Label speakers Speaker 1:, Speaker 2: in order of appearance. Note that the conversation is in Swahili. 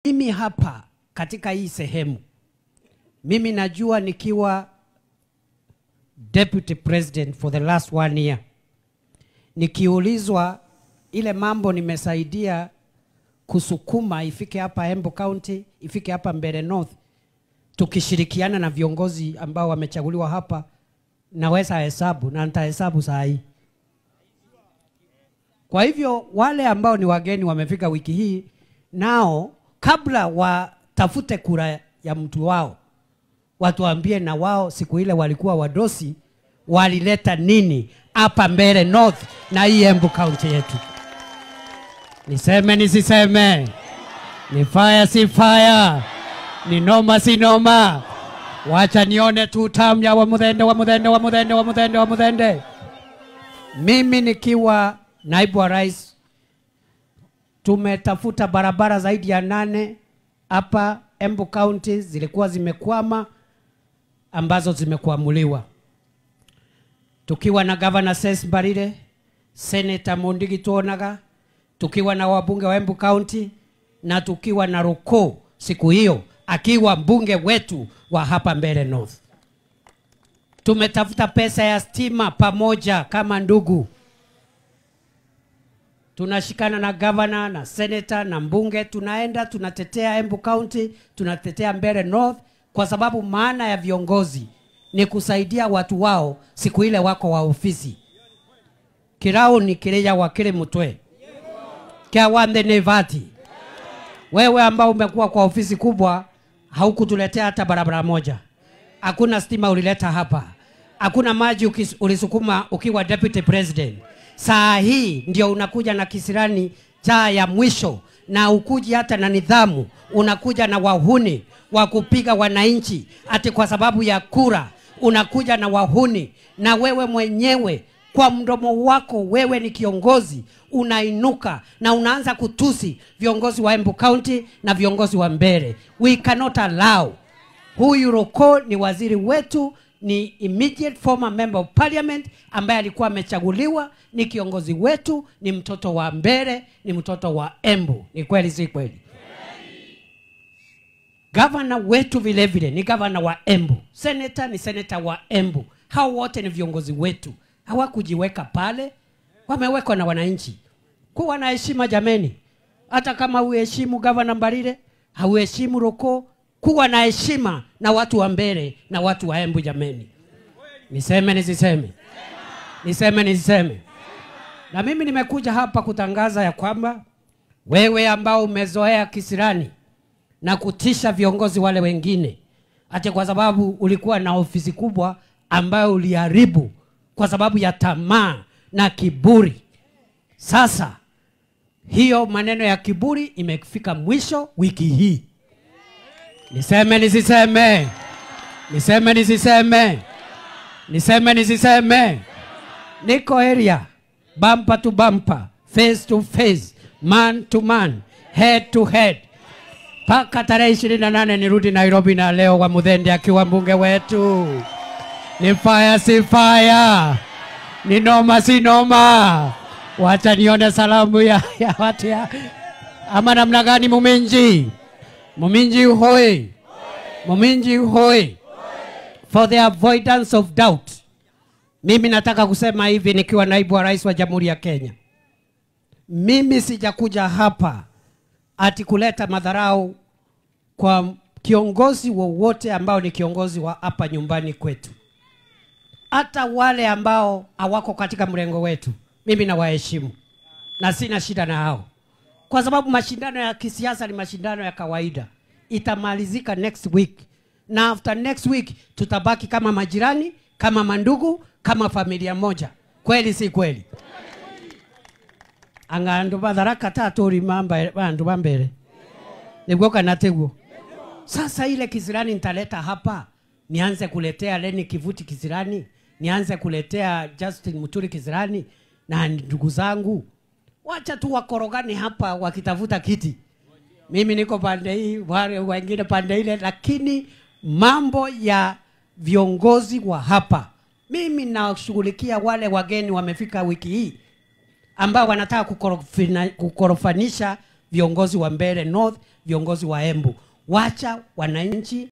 Speaker 1: Mimi hapa katika hii sehemu, mimi najua nikiwa deputy president for the last 1 year, nikiulizwa ile mambo nimesaidia kusukuma ifike hapa Embu County, ifike hapa Mbeere North, tukishirikiana na viongozi ambao wamechaguliwa hapa, naweza hesabu na nitahesabu saa hii. Kwa hivyo wale ambao ni wageni wamefika wiki hii, nao kabla watafute kura ya mtu wao, watuambie na wao siku ile walikuwa wadosi walileta nini hapa Mbeere North na hii Embu County yetu. Niseme nisiseme? Ni fire si fire? Ni noma si noma? Wacha nione tu tamu ya wa Muthende, wa Muthende, wa Muthende, wa Muthende, wa Muthende. Mimi nikiwa naibu wa rais, tumetafuta barabara zaidi ya 8 hapa Embu County zilikuwa zimekwama, ambazo zimekwamuliwa. Tukiwa na Governor Ses Mbarire, Senator Mundigi Tuonaga, tukiwa na wabunge wa Embu County, na tukiwa na Roko siku hiyo akiwa mbunge wetu wa hapa Mbeere North. Tumetafuta pesa ya stima pamoja kama ndugu. Tunashikana na governor na senator na mbunge, tunaenda tunatetea Embu County, tunatetea Mbeere North, kwa sababu maana ya viongozi ni kusaidia watu wao siku ile wako wa ofisi. Kirao ni kireja wa kile mutwe. Kia wande nevati. Wewe ambao umekuwa kwa ofisi kubwa, haukutuletea hata barabara moja. Hakuna stima ulileta hapa. Hakuna maji ulisukuma ukiwa deputy president. Saa hii ndio unakuja na kisirani cha ya mwisho, na ukuji hata na nidhamu, unakuja na wahuni wa kupiga wananchi ati kwa sababu ya kura. Unakuja na wahuni, na wewe mwenyewe kwa mdomo wako, wewe ni kiongozi, unainuka na unaanza kutusi viongozi wa Embu County na viongozi wa Mbeere. We cannot allow. Huyu Roko ni waziri wetu, ni immediate former member of parliament ambaye alikuwa amechaguliwa, ni kiongozi wetu, ni mtoto wa Mbeere, ni mtoto wa Embu. Ni kweli si kweli? Governor wetu vile vile ni governor wa Embu. Senator ni senator wa Embu. Hao wote ni viongozi wetu. Hawakujiweka pale, wamewekwa na wananchi. Kuwa na heshima jameni. Hata kama uheshimu Governor Mbarire, hauheshimu Roko, kuwa na heshima na watu wa Mbeere na watu wa Embu jameni. Niseme nisiseme? Niseme nisiseme? Na mimi nimekuja hapa kutangaza ya kwamba wewe ambao umezoea kisirani na kutisha viongozi wale wengine, ati kwa sababu ulikuwa na ofisi kubwa ambayo uliharibu kwa sababu ya tamaa na kiburi. Sasa hiyo maneno ya kiburi imefika mwisho wiki hii. Niseme nisiseme? Niseme nisiseme? Niseme nisiseme? Niko area, bumper to bumper, face to face, man to man, head to head. Paka tarehe 28 nirudi Nairobi na leo wa Muthende akiwa mbunge wetu. Ni fire si fire? Ni noma si noma? Wacha nione salamu ya watu ya. Ama namna gani Muminji? Muminji hoi. Muminji hoi. For the avoidance of doubt, mimi nataka kusema hivi nikiwa naibu wa rais wa Jamhuri ya Kenya. Mimi sijakuja hapa ati kuleta madharau kwa kiongozi wowote ambao ni kiongozi wa hapa nyumbani kwetu. Hata wale ambao hawako katika mrengo wetu, mimi nawaheshimu na sina shida na hao. Kwa sababu mashindano ya kisiasa ni mashindano ya kawaida. Itamalizika next week. Na after next week tutabaki kama majirani, kama mandugu, kama familia moja. Kweli si kweli? Anga andu batharaka taturi mamba bandu bambere. Niguo kana tiguo? Sasa ile kisirani nitaleta hapa, nianze kuletea Leni Kivuti kisirani, nianze kuletea Justin Muturi kisirani na ndugu zangu. Wacha tu wakorogane hapa wakitafuta kiti. Mimi niko pande hii, wale wengine pande ile, lakini mambo ya viongozi wa hapa, mimi nashughulikia wale wageni wamefika wiki hii ambao wanataka kukorofanisha viongozi wa Mbeere North, Viongozi wa Embu, wacha wananchi